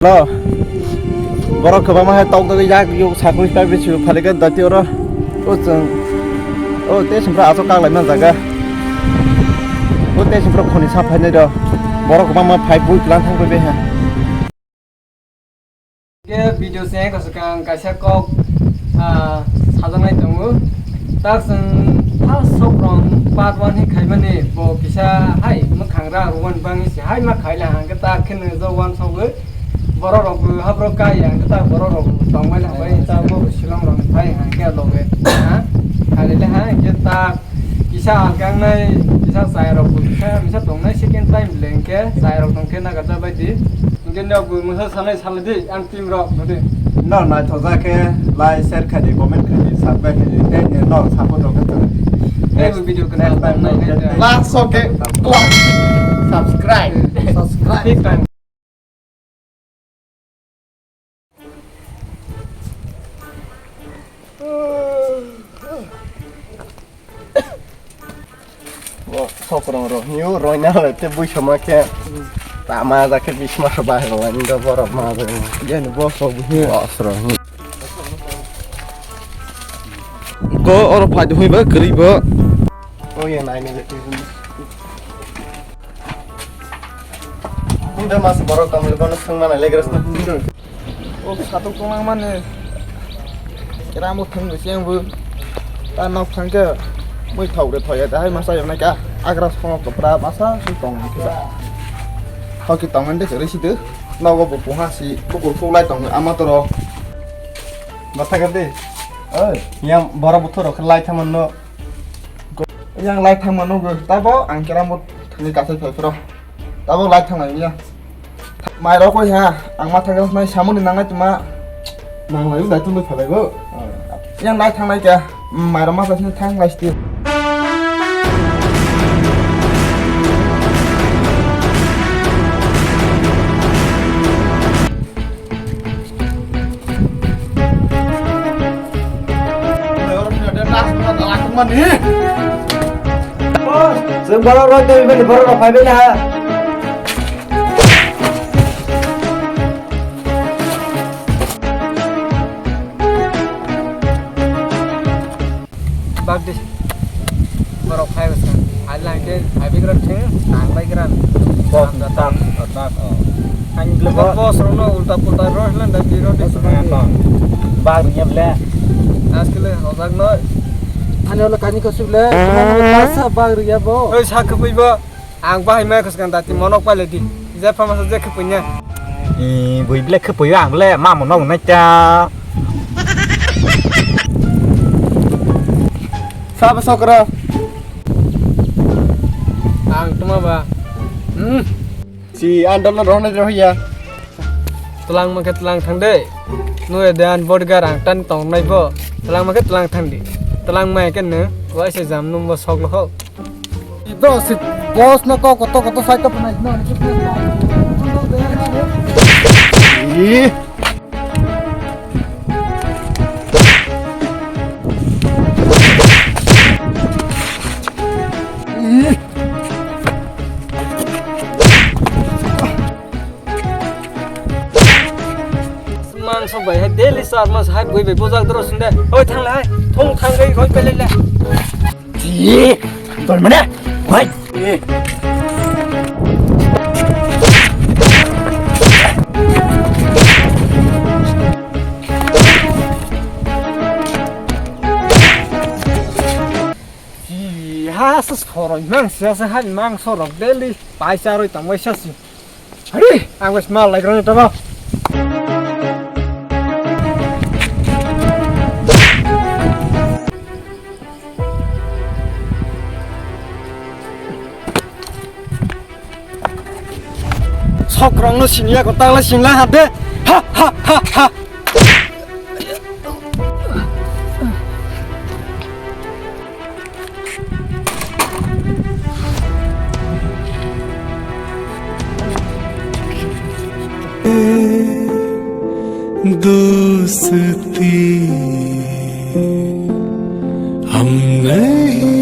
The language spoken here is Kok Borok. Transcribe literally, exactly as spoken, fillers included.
Lo. Borok kwbangma hai tok dogwi yak yuk sakwi pai bisu phalika dati oro. O chwng. O te simpra asok kak laima jaga. O te simpra khoni sa phainai do. Borok kwbangma phai bui plan thang pai ha. Ke video se ko swkang kaisa kok, ah, sajaknai tongo. Tak chwng first sok rong part one hi khaimani bo kisa hai mwkhang ra ruan bangni se hai ma khaila hangke tak khe nw jo one sok. Borok rok bo habrok kai ang ta borok rok tongmani hambai ta bo silong rok phai ang ke loge ha kali le ha ke ta kisa alkang nai kisa chai rok bo kisa misa tongnai second time le ke chai rok tong ke na gata bai di ke no bo musa sanai sala di ang team rok no di. No, naithok jak khe like, share khai di, comment khai di, subscribe khai di, tei no support rok khe. Tei bo video kana next time nai nai. Last sok ke subscribe. Subscribe. Bo sokrong rok hiyo roina le te bui soma khe tama ja khe bisma so bahai rok ani do borok ma ja. Jeni bo sok hiyo. Boss rok hiyo. Go oro phai de hui ba kwrwi bo. O ye nai ne. Unda mas borok tong le bono sung mana le gres na. O satok tong lang mani. Kera mo thung se ang bu. Ta nok thang ke mui thau re thoya dai masa yonai ka. Agra song to pra masa su tong ke. Hoki tong ande kere si de. Nogo bu puha si bukur pulai tong ama toro. Matha ka de. Oi, yang borok buthor rok lai thaman no. Yang lai thangma nugo, tabo ang kera mo thangwi kasai phai phro. Tabo lai thanglai ya. Mai rok koi ha, ang ma thangwi nai samuni nangnai tuma. Nanglai u dai tungwi phalai bo. Yang lai thanglai kya, mai rok ma thang lai sti. Chwng borok rok twi bini borok rok phai bini ha. Bak di. Borok phai bwskan. Ai lang khe phai bigra theng, tang bai gra. Bok tam, tam, oh. Ani bile bok bos rok no ulta pulta roi lan da biro de. Bak nya bile. Askile ojak noi. Ani olo kani ko sibile. Kaisa bak riya bo. Oi sa khapui bo. Ang bahai mai khoskan dati monok paile di. Ija phamasa je khe punya. I bui ble khe puyo ang le ma monok nai ta. Sabo sokra. Ang tuma ba. Hmm. Si andol no rohna rohya. Tlang ma khe tlang thang de. Nui de an bodyguard ang tan tong nai bo. Tlang ma khe tlang thang di. Tlang ma khe ne. Wai se jam num bo sok lo ho. Bro, si boss no ko koto koto sai to panai no. Ih. Ih. Mang sok bai hai daily sar mas hai bui bai bojak doro sinde. Oi thang le hai. Thong thang gai roi pele le. Ji, dol mane. Hai. Ji, ha sus khoroi mang sia sa hai mang sorok daily pai charoi tang bai sa si. Hari, ang wes mal lagi rani tabo. Sok rong no siniya ko tang le sinla hade. Ha ha ha ha. दोस्ती हम नहीं